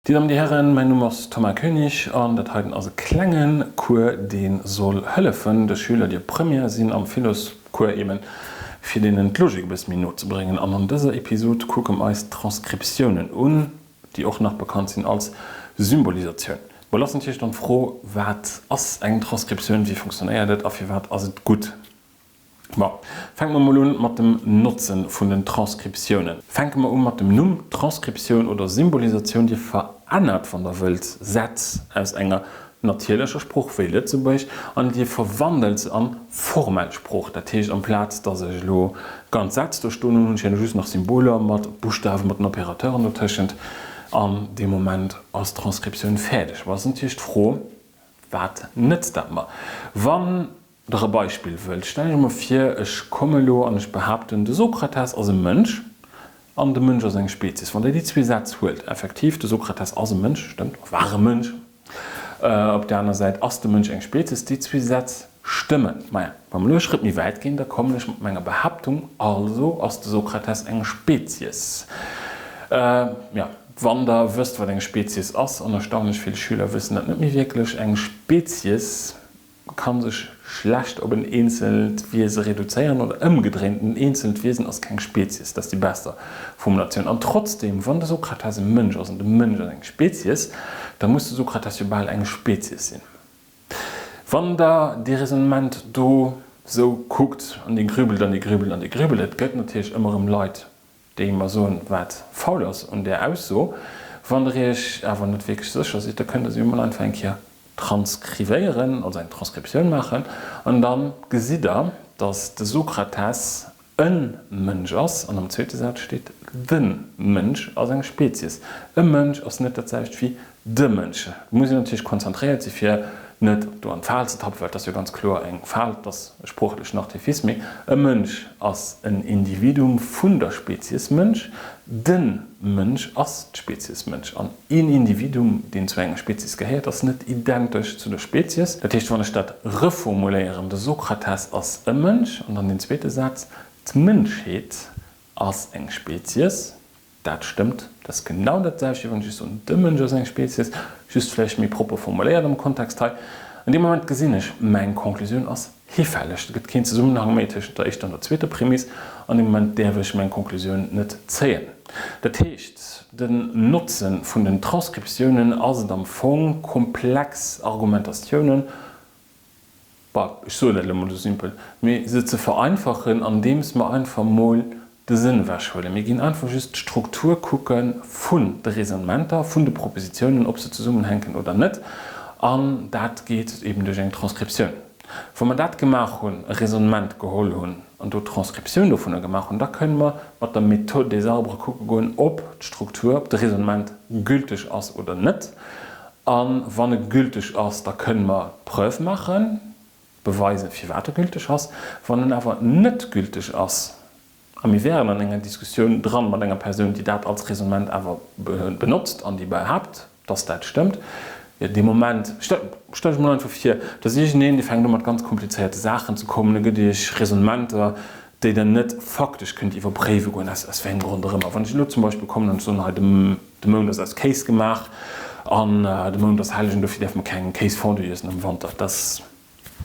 Dir Dammen, Dir Hären, mäin Numm ass Thomas Koenig an dat heiten ass e klenge Cours, dee soll hëllefen de Schüler, déi op Première sinn am Philoscours eben, fir deenen d'Logik e bësse méi no ze bréngen. An an dëser Episod kucke mer eis d'Transkriptiounen un, déi och nach bekannt sinn als Symbolisatioun. Bon, lo ass natierlech dann d'Fro, Wat ass eng Transkriptioun, wéi funktionéiert et a firwat ass et gutt? Bon, fänke mer mol un mat dem Notzen vun den Transkriptiounen. Fänke mer u mat dem Numm, Transkriptioun oder Symbolisatioun, Dir verännert, wann der wëllt, Sätz aus enger natierlecher Sprooch, wéi Lëtzebuergesch, an Dir verwandelt se an formell Sprooch. Dat heescht, amplaz dass ech elo ganz Sätz do stoen hunn, hunn ech herno just nach Symboler mat Buschtawen, mat den Opérateuren dotëschent, an dee Moment ass d'Transkriptioun fäerdeg. Bon, ass natierlech d'Fro, Wat nëtzt dat mer, wann Der e Beispill wëllt, Stellt Iech emol vir, ech komme elo an ech behaapten, de Sokrates ass e Mënsch an de Mënsch ass eng Spezies. Wann Der déi zwee Sätz huelt, effektiv, de Sokrates ass e Mënsch, stëmmt, war e Mënsch, op där aner Säit ass de Mënsch eng Spezies, déi zwee Sätz stëmmen. Maja, wa mer elo e Schrëtt méi wäit ginn, da kommen ech mat menger Behaaptung, also ass de Sokrates eng Spezies. Jo, wann Der wësst, wat eng Spezies ass, an erstaunlech vill Schüler wëssen dat net méi wierklech, eng Spezies, Kann sech schlecht op en eenzelt Wiese reduzéieren oder ëmgedréint, en eenzelt Wiesen ass keng Spezies. Dat ass déi besser Formulatioun. An trotzdeem, wann de Sokrates e Mënsch ass an de Mënsch ass eng Spezies, da muss de Sokrates jo bal eng Spezies sinn. Wann Der dee Raisonnement do sou kuckt, an Dir grübelt an Dir grübelt an Dir grübelt, et gëtt natierlech ëmmer erëm Leit, déi mer soen, wat faul ass un där Ausso. Wann Der Iech awer net wierklech sécher sidd, da kënnt Der se jo mol einfach eng Kéier transkrivéieren, also eng Transkriptioun maachen, an da gesitt Der, dass de Sokrates e Mënsch ass, an am zweete Saz steet, de Mënsch ass eng Spezies. E Mënsch ass net dat selwecht wéi de Mënsch. Et muss een natierlech konzentréiert si fir net do an d'Fal ze tappen, well et ass jo ganz kloer eng Fal, et ass e sproochlechen Artifice, mee e Mënsch ass en Individuum vun der Spezies Mënsch, de Mënsch ass d'Spezies Mënsch an een Individuum, deen zu enger Spezies gehéiert, ass net identesch zu der Spezies. Dat heescht, wann ech dat reformuléieren, de Sokrates ass e Mënsch an dann deen zweete Saz, d'Mënschheet ass eng Spezies, Dat stëmmt. Dat ass genau dat selwecht, wéi wann ech just soen, de Mënsch ass eng Spezies, just vläicht méi propper formuléiert am Kontext hei. An deem Moment gesinn ech, meng Konklusioun ass hifälleg. Et gëtt keen Zesummenhang méi tëschent der éischter an der zweeter Prämiss. An deem Moment däerf ech meng Konklusioun net zéien. Dat heescht, den Notze vun den Transkriptiounen ass et am Fong, komplex Argumentatiounen, Bah, ech soen dat elo mol esou simpel, mee se ze vereinfachen, andeems mer einfach mol de Sënn ewechhuelen. Mir ginn einfach just d'Struktur kucke vun de Raisonnementer, vun de Propositionen, ob se zesummenhänken oder net, an dat geet eben duerch eng Transkriptioun. Wa mer dat gemaach hunn, e Raisonnement geholl hunn an do d'Transkriptioun dovunner gemaach hunn, da kënne mer mat der Méthode des arbres kucke goen, ob d'Struktur, ob de Raisonnement gülteg ass oder net. A wann e gülteg ass, da kënne mer d'Preuve maachen, beweisen, firwat e gülteg ass. Wann en awer net gülteg ass, a mir wären an enger Diskussioun dran mat enger Persoun, déi dat als Raisonnement awer benotzt an déi behaapt, dass dat stëmmt, jo, dee Moment, stellt Iech emol einfach vir, et ass iergendeen, dee fänkt u mat ganz komplizéierte Saachen ze kommen, e gëtt Iech Raisonnementer, déi Der net faktesch kënnt iwwerpréiwe goen, aus wéi engem Grond och ëmmer. Wann ech elo zum Beispill kommen an ech soen, hei, de. De Mound ass aus Kéis gemaach an de Mound ass helleg an dofir däerfe mer keng Kéisfondue iessen am Wanter. Dat ass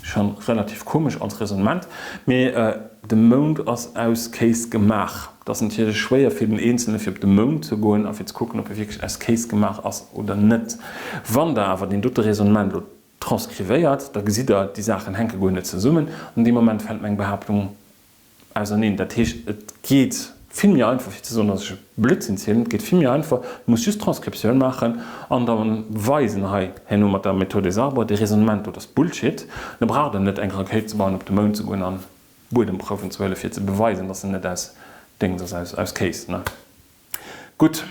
scho relativ komesch als Raisonnement, mee de Mound ass aus Kéis gemaach. Et ass natierlech schwéier fir den Eenzelne fir op de Mound ze goen a fir ze kucken, ob e wierklech aus Kéis gemaach ass oder net. Wann Der awer deen dote Raisonnement elo transkrivéiert, da gesitt Der, déi Saachen hänke guer net zesummen an deem Moment fält meng Behaaptung Auserneen. Dat heescht, et geet vill méi einfach, fir ze soen, datt ech e Blödsinn zielen. Et geet vill méi einfach, du muss just d'Transkriptioun maachen an da weisen, hei herno mat der Méthode des arbres, dee Raisonnement do, dat ass Bullshit. Da braucht Der net eng Rakéit ze bauen, op de Mound ze goen an Buedemprouwen ze huelen, fir ze beweisen, datt en net aus Déngs ass, aus Kéis. Gutt,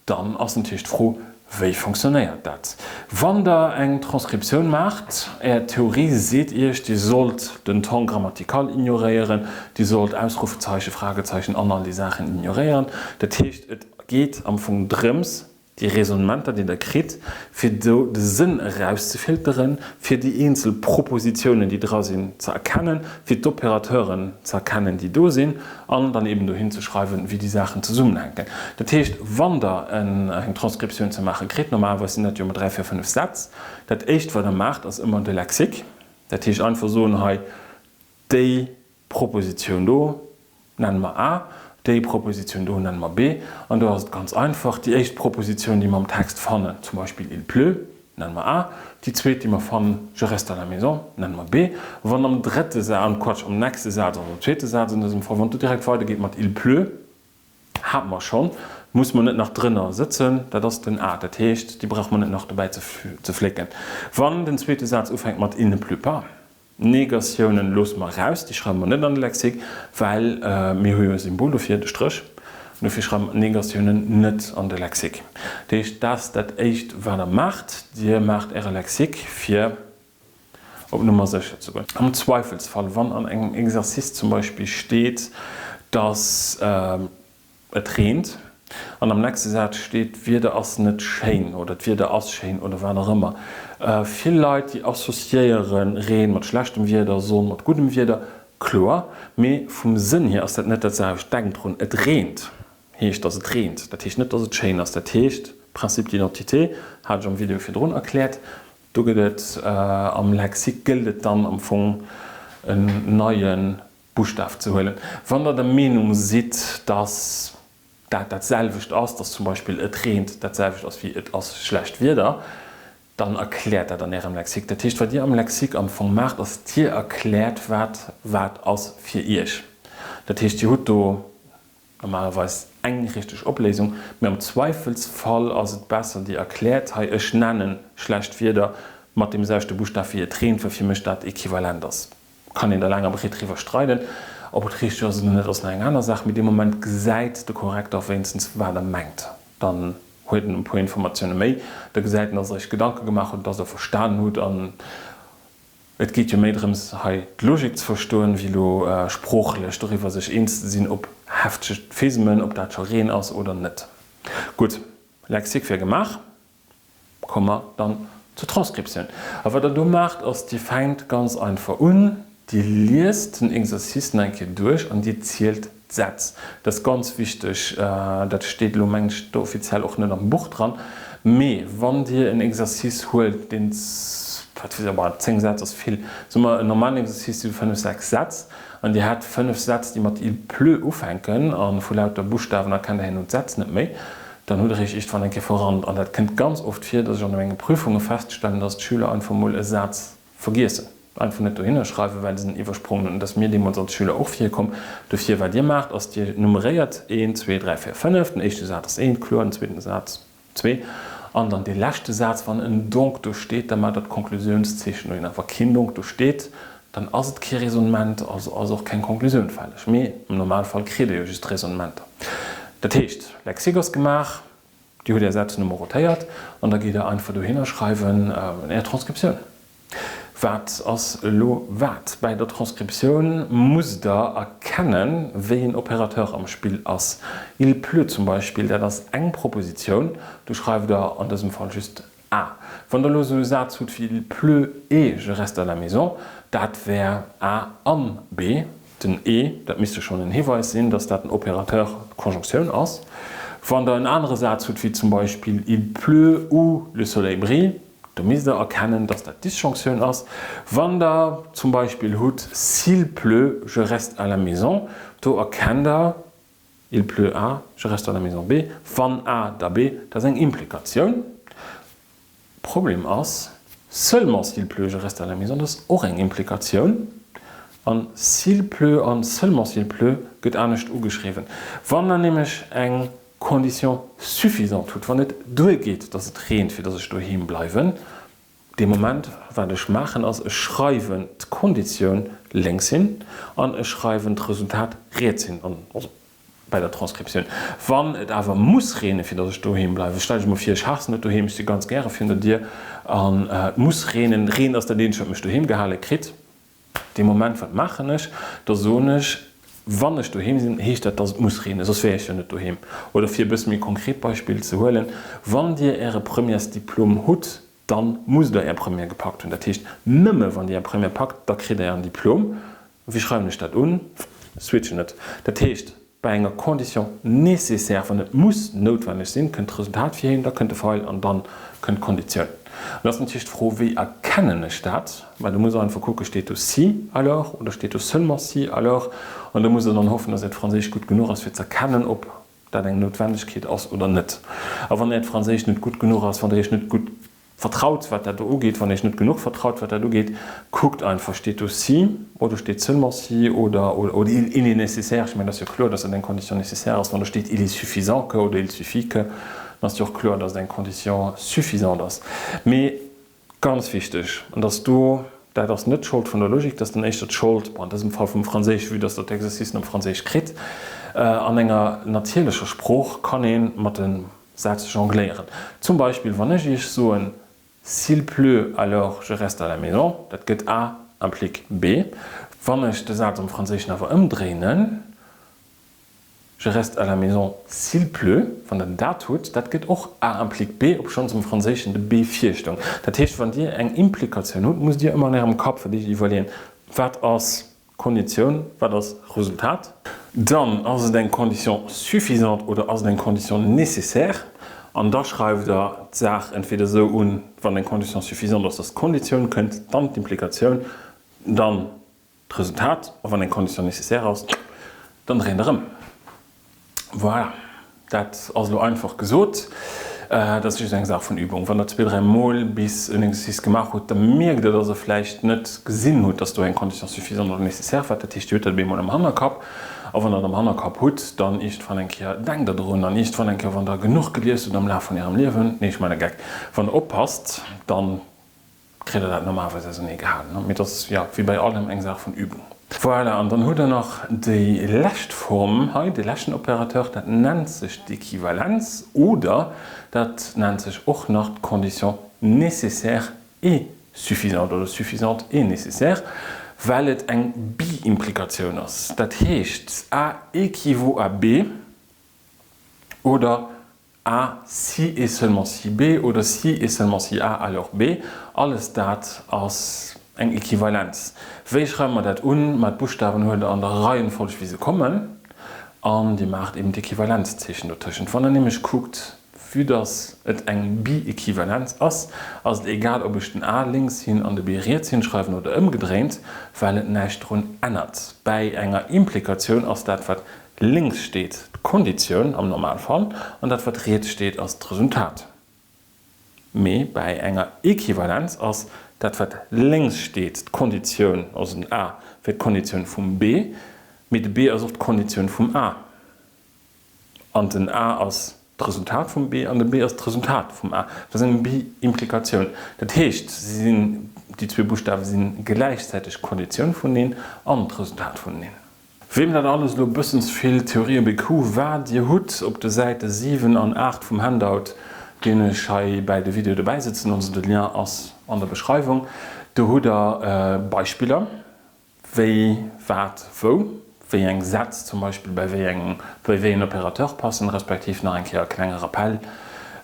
dann ass natierlech d'Fro, Wéi fonctionnéiert dat? Wann Der eng Transkriptioun maacht, Är Theorie seet Iech, Dir sollt den Temps grammatical ignoréieren, Dir sollt Ausrufezeichen, Fragezeichen an all déi Saachen ignoréieren. Dat heescht, et geet am Fong drëms, Déi Raisonnementer, déi Der kritt, fir do de Sënn erauszefilteren, fir déi eenzel Propositionen, déi dra sinn, ze erkennen, fir d'Opérateuren ze erkennen, déi do sinn, an dann eben dohin ze schreiwen, wéi déi Saachen zesummenhänken. Dat heescht, wann Der eng Transkriptioun ze maache kritt, normalerweis sinn dat jo ëmmer dräi, véier, fënnef Sätz, dat Éischt, wat Der maacht, ass ëmmer de Lexique. Dat heescht, einfach soen, hei déi Propositioun do nenne mer A, déi Propositioun do nenne mer B. An do ass et ganz einfach, déi éischt Propositioun, déi mer am Text fannen, zum Beispill il pleut, nenne mer A, déi zweet, déi mer fannen, je reste à la maison, nenne mer B. Wann am drëtte Sa-, Quatsch, am nächste Saz, also am zweete Saz an dësem Fall, wann et do direkt weidergeet mat il pleut, Hate mer schonn, muss mer net nach drënner sëtzen, dat ass den A. Dat heescht, déi brauche mer net nach dobäi ze flécken. Wann den zweete Saz ufänkt mat il ne pleut pas, Negatiounen loosse mer eraus, déi schreiwe mer net an de Lexique, well mir hu jo e Symbol dofir, de Stréch, an dofir schreiwe mer d'Negatiounen net an de Lexique. Dat heescht, dat ass dat éischt, wat Der maacht, Dir maacht Äre Lexique fir op Nummer sécher ze goen. Am Zweifelsfall, wann an engem Exercice zum Beispill steet, dass et reent, an am nächste Saz steet, d'Wieder ass net schéin oder d'Wieder ass schéin oder wat och ëmmer, vill Leit, déi associéiere Reen mat schlechtem Wieder, Sonn mat guddem Wieder, kloer, mee vum Sënn hier ass dat net dat selwecht. Denkt drun, et reent heescht, dass et reent, dat heescht net, dass et schéin ass. Dat heescht, Principe d'identité hat ech am Video virdrun erkläert, Do gëtt et am Lexique gëllt et dann am Fong en neie Buschtaf ze huelen. Wann Der der Meenung sidd, dass dat dat selwecht ass, dass zum Beispill et reent dat selwecht ass wéi et ass schlecht Wieder, dann erkläert dat an Ärem Lexique. Dat heescht, wat Dir am Lexique am Fong maacht, ass Dir erkläert wat wat ass fir Iech. Dat heescht, Dir hutt do Normalerweis eng richteg Opléisung, mee am Zweifelsfall ass et besser dir erkläert hei, ech nennen schlecht Wieder mat deem selwechte Buschtaf wéi et reent, well fir mech dat equivalent ass. Kann een da laang a breet driwwer streiden, ob et richteg ass oder net ass nach eng aner Saach, mee dee Moment gesäit de Korrektor wéinstens wat e mengt. Dann huet en e puer Informatioune méi, da gesäit en, dass der iech Gedanke gemaach hutt, dass der verstanen hutt an Et geet jo méi drëms, hei d'Logik ze verstoen, wéi elo sproochlech doriwwer sech eens ze sinn, ob heftegt Fismen, ob dat scho Reen ass oder net. Gutt, Lexique wier gemaach. Komme mer dann zur Transkriptioun. A wat Der do maacht, ass, Dir fänkt ganz einfach un, Dir liest den Exercice nach eng Kéier duerch an Dir zielt d'Sätz. Dat ass ganz wichteg. Dat steet elo, mengen ech, do offiziell och net am Buch dran. Mee wann Dir en Exercice huelt, deen, wat weess ech, bon, 10 Sätz ass vill, soe mer en normalen Exercice si 5, 6 Sätz, an Dir hätt 5 Sätz, déi mat il pleut ufänken, a vu lauter Buschtawen erkennt Der herno d'Sätz net méi, dann hutt Der Iech iergendwann eng Kéier verrannt. An dat kënnt ganz oft vir, dass ech an menge Prüfunge feststellen, dass d'Schüler einfach mol e Saz Vergiessen. Einfach net dohinner schreiwen, well se en iwwersprongen hunn. Dat ass mir deemools als Schüler och virkomm. Dofir, wat Dir maacht, ass, Dir nummeréiert, een, zwee, dräi, véier, fënnef. Den éischte Saz ass een, kloer, den zweeten Saz zwee. An dann dee leschte Saz, wann en donc do steet, da maacht Der d'Konklusiounszeechen dohinner. Wa keen donc do steet, dann ass et kee Raisonnement, also ass och keng Konklusioun fälleg. Mee am Normalfall kritt Dir jo just Raisonnementer. Dat heescht, Lexique ass gemaach. Dir hutt Är Sätz numerotéiert an da gitt Der einfach dohinner schreiwen Är Transkriptioun. Wat ass elo wat? Bäi der Transkriptioun musst Der erkennen, wéi en Opérateur am Spill ass. Il pleut zum Beispill, dat ass eng Propositioun, do schreift Der an dësem Fall just A. Wann Der elo esou e Saz hutt wéi Il pleut et je reste à la maison, dat wär A an B. Den et, dat misst jo schonn en Hiweis sinn, dass dat en Opérateur de Conjonctioun ass. Wann Der en anere Saz hutt wéi zum Beispill Il pleut ou le soleil brille, do misst Der erkennen, dass dat Disjonctioun ass. Wann Der zum Beispill hutt S'il pleut, je reste à la maison, do erkennt Der, Il pleut A, je reste à la maison B, wann A, da B, dat ass eng Implikatioun. Problem ass, seulement s'il pleut, je reste à la maison, dat ass och eng Implikatioun. An s'il pleut an seulement s'il pleut gëtt anescht ugeschriwwen. Wann Der nämlech eng Condition suffisante hutt, wann et duergeet, datt et reent, fir datt ech doheem bleiwen, Dee Moment, wat ech maachen ass, ech schreiwen d'Konditioun lénks hin an ech schreiwen d'Resultat riets hin, also bei der Transkriptioun. Wann et awer muss reene fir datt ech doheem bleiwen, stellt iech emol vir, ech haassen et doheem, ech si ganz gäre virun der Dier an et muss reenen, Reen ass dat eenzegt wat mech doheem gehale kritt, Dee Moment, wat maachen ech? Da soen ech, Wann ech doheem sinn, heescht dat, dass et muss reenen, soss wär ech jo net doheem. Oder fir e bësse méi konkret Beispill ze huelen, Wann Dir Äre Premièresdiplom hutt, dann musst Der Är Première gepackt hunn. Dat heescht, nëmme wann Dir Är Première packt, da kritt Der Ären Diplom. Wéi schreiwen ech dat un? Switchen et. Dat heescht, bei enger Condition nécessaire, wann et muss noutwenneg sinn, kënnt d'Resultat virhin, da kënnt de Feil an dann kënnt d'Konditioun. An da ass natierlech d'Fro, wéi erkennen ech dat? Mä do muss Der einfach kucken, steet do si alors oder steet do seulement si alors? An do musst Der dann hoffen, dass Äert Franséisch gutt genuch ass, fir z'erkennen, ob dat eng Noutwendegkeet ass oder net. A wann Äert Franséisch net gutt genuch ass, wann Der Iech net gutt vertraut, wat dat do ugeet, wann Iech net genuch vertraut, wat dat ugeet, kuckt einfach, steet do si oder steet seulement si oder oder il est nécessaire, ech mengen, et ass jo kloer, dass dat eng Condition nécessaire ass, wann do steet il est suffisant que oder il suffit que, dann ass jo och kloer, dass et eng Condition suffisante ass. Mee ganz wichteg, an dass do, dat ass net d'Schold vun der Logik, dat ass dann éischter d'Schold, bon, an dësem Fall vum Franséisch, vue dass Der d'Exercicen op Franséisch kritt, an enger natierlecher Sprooch kann ee mat de Sätz jongléieren. Zum Beispill wann ech Iech soen, S'il pleut, alors je reste à la maison, dat gëtt A implique B. Wann ech de Saz am Franséischen awer ëmdréinen, Je reste à la maison s'il pleut, wann Der dat hutt, dat gëtt och A implique B, obschonns am Franséischen de B virstoung. Dat heescht, wann Dir eng Implikatioun hutt, musst Dir ëmmer an Ärem Kapp fir d'éischt iwwerleeën, Wat ass Konditioun, wat ass Resultat? Dann ass et eng Condition suffisante oder ass et eng Condition nécessaire? An da schreift Der d'Saach entweder esou un, wann eng Condition suffisante ass, dass d'Konditioun kënnt, dann d'Implikatioun, dann d'Resultat, a wann eng Condition nécessaire ass, dann dréint Der ëm. Voilà, dat ass elo einfach gesot. Dat ass just eng Saach vun Übung. Wann Der zwee, dräi Mol bis en Exercice gemaach hutt, da mierkt Der, dass Der vläicht net gesinn hutt, dass do eng Condition suffisante oder nécessaire war. Dat heescht, Dir hutt dat op eemol am Hannerkapp. A wann Der et am Hannerkapp hutt, dann iergendwann eng Kéier denkt Der drun. An iergendwann eng Kéier, wann Der genuch gelies hutt am Laf vun Ärem Liewen, nee, ech maachen e Geck, wann Der oppasst, dann kritt der dat normalerweis ausenee gehalen, mee et ass, jo, wéi bei allem eng Saach vun Übung. Voilà, an dann hutt der nach déi lescht Form hei, dee leschten Opérateur, dat nennt sech d'Equivalenz oder dat nennt sech och nach d'Condition nécessaire et suffisante oder suffisante et nécessaire, well et eng Bi-Implikatioun ass. Dat heescht, A équivaut à B oder A si et seulement si B oder si et seulement si A alors B, alles dat ass eng Equivalenz. Wéi schreiwe mer dat un? Ma d'Buschtawen huelt der an der Reihenfolg wéi se kommen an Dir maacht eben d'Equivalenzzeechen dotëschent. Wann der nämlech kuckt, vue dass et eng Bi-Equivalenz ass, ass et egal ob ech den A lénks hin an de B riets hin schreiwen oder ëmgedréint, well et näischt drun ännert. Bäi enger Implikatioun ass dat wat Lénks steet d'Konditioun am Normalfall an dat wat riets steet ass d'Resultat. Mee bäi enger Equivalenz ass dat wat lénks steet d'Konditioun, also den A wär d'Konditioun vum B, mee de B ass och d'Konditioun vum A. An den A ass d'Resultat vum B an de B ass d'Resultat vum A. Dat ass eng Bi-Implikatioun. Dat heescht, si sinn, déi zwee Buschtawe si gläichzäiteg d'Konditioun vuneneen an d'Resultat vuneneen. Weem dat alles elo bëssen ze vill Theorie op ee Coup war, dir hutt op de Säite 7 an 8 vum Handout, deen ech hei bäi de Video dobäi sëtzen, also de Lien ass an der Beschreiwung, do hutt der Beispiller, wéi, wat, wou, wéi eng Sätz zum Beispill bäi wéi engem, bei wéi en Opérateur passen, respektiv nach eng Kéier e klenge Rappell,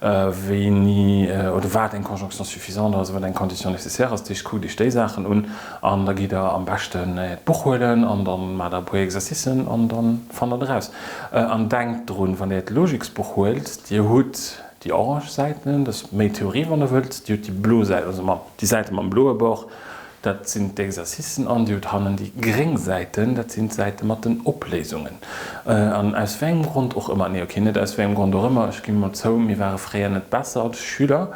wéini oder wat eng Conjonction suffisante ass, wat eng Condition nécessaire ass. Dat heescht, kuckt Iech déi Saachen un an da gitt Der am beschten Äert Buch huelen an da maacht Der e puer Exercicen an da fannt Der et eraus. An denkt drun, wann Der Äert Logiksbuch huelt, Dir hutt déi orange Säiten, dat ass méi Theorie wann Der wëllt, Dir hutt déi blo Säit, also déi Säite mam bloe Bord, Dat sinn d'Exercicen an Dir hutt hannen déi gréng Säiten, dat sinn d'Säite mat den Opléisungen. An aus wéi engem Grond och ëmmer, nee ok, net aus wéi engem Grond och ëmmer, ech ginn emol zou, mir ware fréier net besser als Schüler.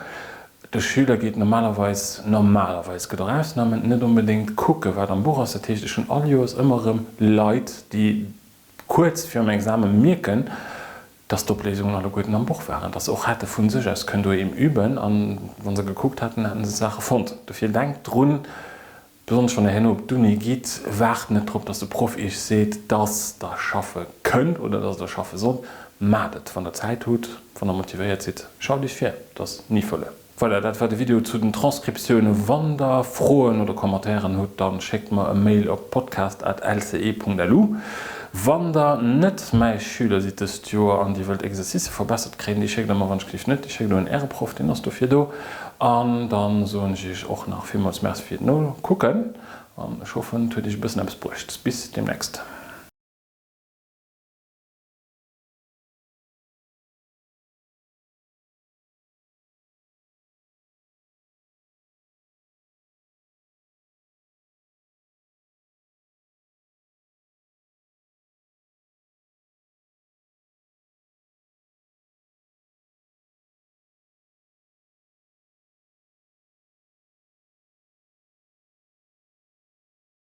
De Schüler geet normalerweis, normalerweis, et gëtt och Ausnamen, net onbedéngt kucke wat am Buch ass. Dat heescht, ech hunn all Joers ëmmer erëm Leit, déi kuerz virum Examen mierken, dass d'Opléisungen alleguerten am Buch waren, dass se och hätte vu sech aus kënnen doheem üben an wa se gekuckt hätten, hätten se d'Saache fonnt. Dofir denkt drun, besonnesch wann der herno op d'Uni gitt, waart net drop, dass de Proff iech seet, dass der schaffe kënnt oder dass der schaffe sollt. Maacht et, wann der Zäit hutt, wann der motivéiert sidd. Schafft iech vir, et ass ni verluer. Voilà, dat war de Video zu den Transkriptiounen. Wann der Froen oder Commentairen hutt, dann schéckt mer e Mail op podcast at lce.lu. Wann der net mäi Schüler sidd dëst Joer an dir wëllt Exercicë verbessert kréien, déi schéckt der mer wann ech gelift net, déi schéckt un äre Proff, deen ass dofir do. An dann soen ech iech och nach villmools Merci fir d'Nokucken an ech hoffen et huet iech e bëssen eppes bruecht. Bis deemnächst.